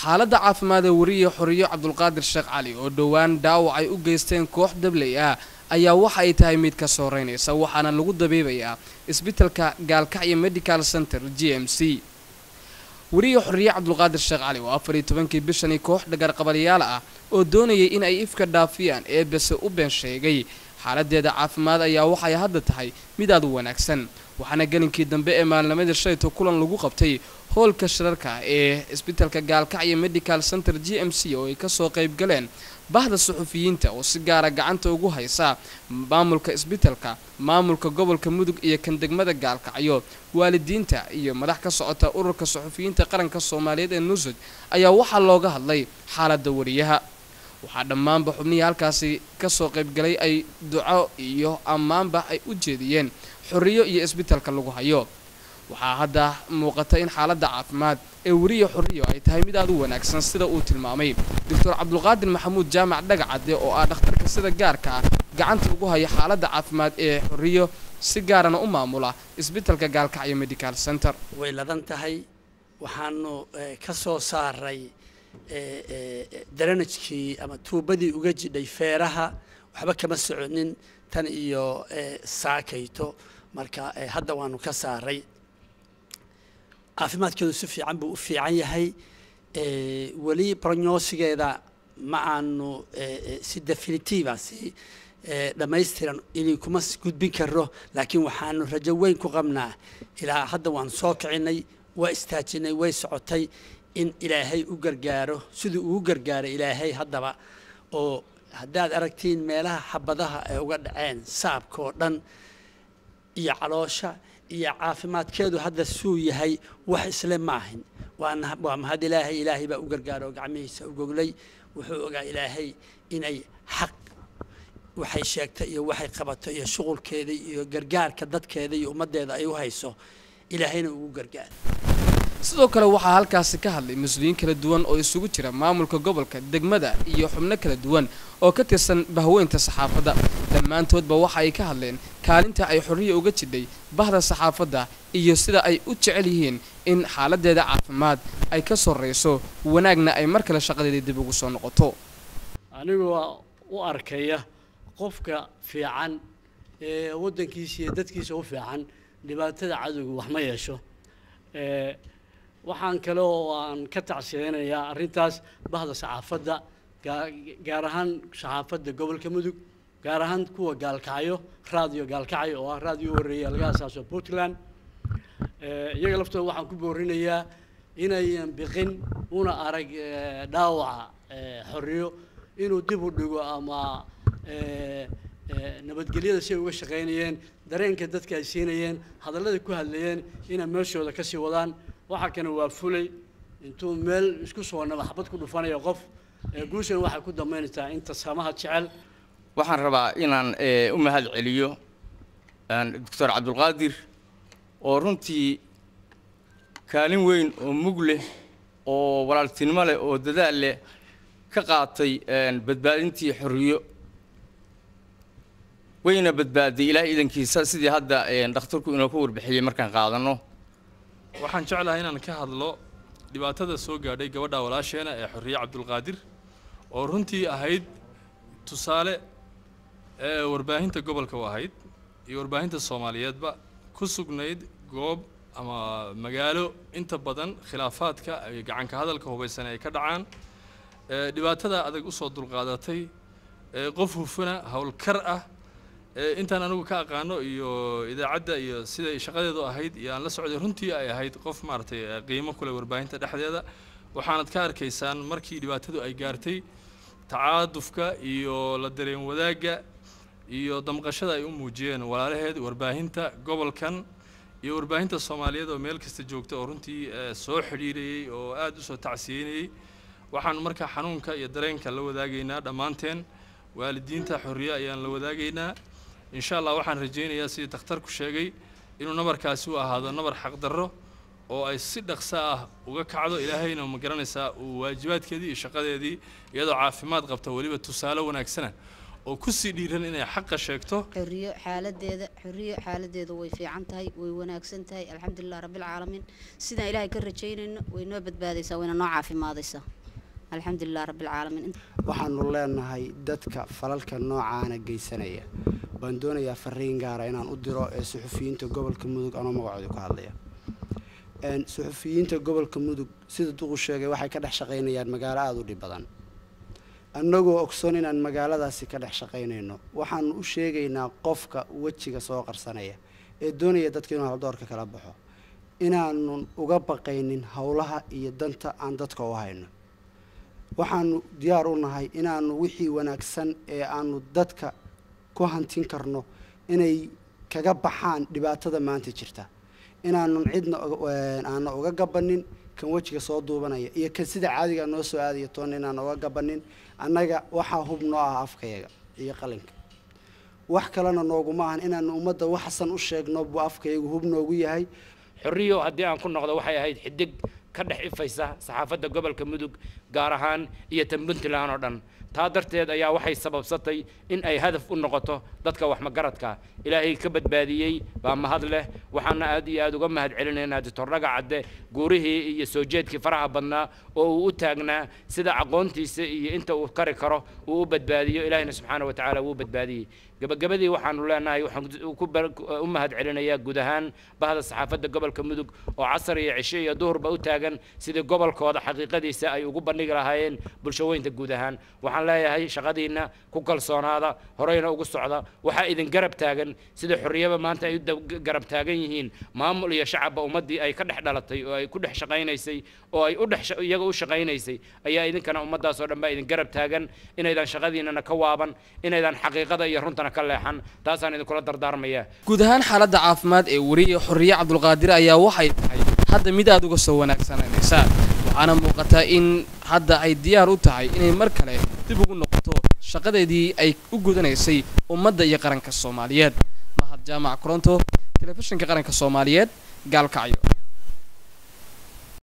Xaaladda caafimaad ee wariye Xoriyo Cabdulqaadir Sheekh Cali oo dhowaan dhaawac ay u geysteen koox dabley ah ayaa waxa ay tahay mid ka sooreynaysa, waxaana lagu dabiibayaa isbitalka Gaalkacyo Medical Center GMC. Wariye Xoriye Cabdulqaadir Sheekh Cali oo 14-kii bishani koox dhagarqabalayaal ah oo doonayay in ay ifka dhaafiyaan eebese u been sheegay, xaaladeeda caafimaad ayaa waxay hadda tahay mid aad u wanaagsan, waxaana gelinkii dambe ee maalnimadii shalayto kulan lagu qabtay hoolka shirarka ee isbitalka Gaalkacyo Medical Center GMC oo ay kasoo qayb galeen bahda suxufiyiinta oo si gaara gacanta ugu haysa maamulka isbitalka, maamulka gobolka Mudug iyo kan degmada Gaalkacyo, waalidiinta iyo madax ka socota ururka suxufiyiinta qaranka Soomaaliyeed ee NUSUJ, ayaa waxaa looga hadlay xaaladda wariyaha. Waxaa dhammaanba xubnihii halkaasi kasoo qaybgalay ay duco iyo ammaanba ay u jeediyeen Xorriyo iyo isbitalka lagu hayo. Waxaa hadda muuqata in xaaladda caafimaad ee weriye Xorriyo ay tahay mid aad u wanaagsan, sida uu tilmaamay Doctor Cabdulqaadir Maxamuud Jaamac Dhagacadde oo ah dhakhtarka sida gaarka ah gacanta ugu haya xaaladda caafimaad ee Xorriyo, si gaarana u maamula isbitalka Gaalkacyo Medical Center. Way ladan tahay. Waxaanu ka soo saaray drainage-kii ama tuubadii uga jidhay feeraha. Waxba kama soconin tan iyo saakayto, marka hadda waanu ka saaray. Caafimaadkeedu si fiican buu u fiican yahay. Weli prognosis-geeda ma aanu si definitive, si dhammaystiran inay kuma gudbin karo, laakiin waxaanu rajo weyn ku qabnaa, ilaa hadda waanu soo kicinay, waa istaajinay, way socotay, in Ilaahay u gargaaro siduu ugu gargaaray Ilaahay haddaba. Oo haddaad aragtiin meelaha xabadaha ay uga dhaceen, saabka oo dhan iyo caloosha iyo caafimaadkeedu hadda suu yahay wax isle maahin. Waa mahad Ilaahay. Ilaahay baa u gargaara oo gacmihiisa u goglay. Wuxuu ogaa Ilaahay inay xaq waxay sheegtay iyo waxay qabato iyo shuqulkeeda iyo gargaarka dadkeeda iyo ummaddeeda ay u hayso, Ilaahayna ugu gargaar. Sidoo kale waxaa halkaasi ka hadlay mas-uuliyiin kala duwan oo isugu jira maamulka gobolka, degmada iyo xubno kala duwan oo ka tirsan bahweynta saxaafadda. Dhammaantoodba waxa ay ka hadleen kaalinta ay Xorriya uga jidhay bahda saxaafadda iyo sida ay u jecel yihiin in xaaladeeda caafimaad ay ka sorreyso, wanaagna ay mar kale shaqadeedii dib ugu soo noqoto. Anigoo u arkaya qofka fiican ee waddankiisa iyo dadkiisa u fiican, dhibaatada cadowga wax ma yeesho. Waxaan kale oo aan ka tacsiyeynayaa arrintaas bahda saxaafadda, gaar ahaan saxaafadda gobolka Mudug, gaar ahaan kuwa Gaalkacyo, Raadiyo Gaalkacyo oo ah raadiyo u horreeya laga asaaso Puntland. Iyaga laftooda waxaan ku boorinayaa inayan biqin una arag dhaawaca Xorriyo inuu dib u dhigo ama nabadgelyada si ay uga shaqaynayeen, dareenka dadka ay siinayeen, hadallada ku hadlayeen, inay meeshooda ka sii wadaan. Waxa kane waa fulay intuu meel isku soo naba xabad ku dhufanayo qof. Guushan waxay ku dambaynaysaa inta samaha jecel. Waxaan rabaa inaan u mahad celiyo Doctor Cabdulqaadir oo runtii kaalin weyn oo mug leh oo walaaltinimo leh oo dadaal leh ka qaatay badbaadintii Xorriyo. Wayna badbaaday Ilaah iidankiisa, sidii hadda dhakhtarku inoo ka warbixiyey markaan qaadanno. Waxaan jeclahay inaan ka hadlo dhibaatada soo gaadhay gabadha walaasheena ee Xorriye Cabdulqaadir oo runtii ahayd tusaale ee warbaahinta gobolka u ahayd iyo warbaahinta Soomaaliyeedba, ku sugnayd goob ama magaalo inta badan khilaafaadka iyo gacanka hadalka hubaysan ay ka dhacaan, dhibaatada adag usoo dulqaadatay, qof hufana, howlkar ah, intaan anigu ka aqaano iyo idaacadda iyo siday shaqadeedu ahayd iyo aan la socday, runtii ay ahayd qof maaragtay qiimo ku leh warbaahinta dhexdeeda. Waxaanad ka arkaysaan markii dhibaatadu ay gaartay tacaadufka iyo la dareen wadaagga iyo damqashada ay u muujiyeen walaalaheed warbaahinta gobolkan iyo warbaahinta Soomaaliyeed oo meel kasta joogta oo runtii soo xidhiirayey oo aada u soo tacsiyeynayey. Waxaan marka xanuunka iyo dareenka la wadaagaynaa dhammaanteen, waalidiinta Xorriye ayaan la wadaagaynaa. Insha Allah waxaan rajaynayaa, sidii takhtarku sheegay, inuu nabarkaasi u ahaado nabar xaqdarro oo ay si dhaqso ah uga kacdo, Ilaahayna ma garanaysaa uu waajibaadkeedii iyo shaqadeedii iyadoo caafimaad qabta, weliba tusaale wanaagsana oo kusii dhiiran inay xaqa sheegto. Xorriyo xaaladeeda, Xorriyo xaaladeedu way fiican tahay, way wanaagsan tahay, alxamdulilah rabbilcaalamiin. Sidaan Ilaahay ka rajaynayno way noo badbaadaysaa, wayna noo caafimaadaysaa. Alxamdulilah rabbilcaalamiin. Waxaanu leenahay dadka falalka noocaana geysanaya baan doonayaa fariin gaara inaan u diro ee suxufiyiinta gobolka Mudug, anoo magacooda ku hadlaya. Suxufiyiinta gobolka Mudug, sida duqu sheegay, waxay ka dhex shaqaynayaan magaalo aada u dhib badan. Annagoo ogsoon inaan magaaladaasi ka dhex shaqaynayno, waxaanu u sheegaynaa qofka wejiga soo qarsanaya ee doonaya dadka inuu haldoorka kala baxo inaanun uga baqaynin howlaha iyo danta aan dadka u hayno. Waxaanu diyaar u nahay inaanu wixii wanaagsan ee aanu dadka ku hantin karno inay kaga baxaan dhibaatada maanta jirta, inaanun cidna aana uga gabanin. Kan wejiga soo duubanaya iyo kan sida caadiga noo soo aadaya toonna inaan uga gabanin. Annaga waxaa hub noo ah afkayaga iyo qalinka, wax kalena nooguma ahan. Inaanu ummadda waxsan u sheegno buu afkayagu hub noogu yahay. Xorriyo haddii aan ku noqdo, waxay ahayd xidig ka dhex ifaysa saxaafadda gobolka Mudug gaar ahaan iyo tan Puntland oo dhan. Taa darteed ayaa waxay sababsatay in ay hadaf u noqoto dadka waxmagaradka. Ilaahay ka badbaadiyey baa mahad leh. Waxaana aad iyo aad uga mahad celinaynaa Doctor Dhagacadde guurihii iyo soo jeedkii faraha badnaa oo uu u taagnaa sida aqoontiisa iyo inta uu kari karo uu u badbaadiyo. Ilaahayna subxaana wa tacaala wuu badbaadiyey. Gabagabadii waxaanu leenahay, waxaan u mahad celinayaa guud ahaan bahda saxaafadda gobolka Mudug oo casar iyo cisho iyo duhurba u taagan sidii gobolkooda xaqiiqadiisa ay ugu bandhigi lahaayeen bulshaweynta guud ahaan. Waxaan leeyahay, shaqadiinna ku kalsoonaada, horeyna ugu socda. Waxaa idin garab taagan, sida Xorriyaba maanta ay u garab taagan yihiin maamul iyo shacabba, ummaddii ay ka dhex dhalatay oo ay ku dhex shaqaynaysay oo ay u dhex iyaga u shaqaynaysay ayaa idinkana ummaddaas oo dhan baa idin garab taagan. Inaydan shaqadiinnana ka waaban, inaydan xaqiiqada iyo runtana ka leexan, taasaan idinkula dardaarmaya. Guud ahaan xaaladda caafimaad ee weriye Xorriye Cabdulqaadir ayaa waxay tahay hadda mid aada uga soo wanaagsananaysa, waxaana muuqata in hadda ay diyaar u tahay inay mar kale dib ugu noqoto shaqadeedii ay u gudanaysay ummadda iyo qaranka Soomaaliyeed. Mahad Jaamac Koronto, Telefishinka Qaranka Soomaaliyeed, Gaalkacyo.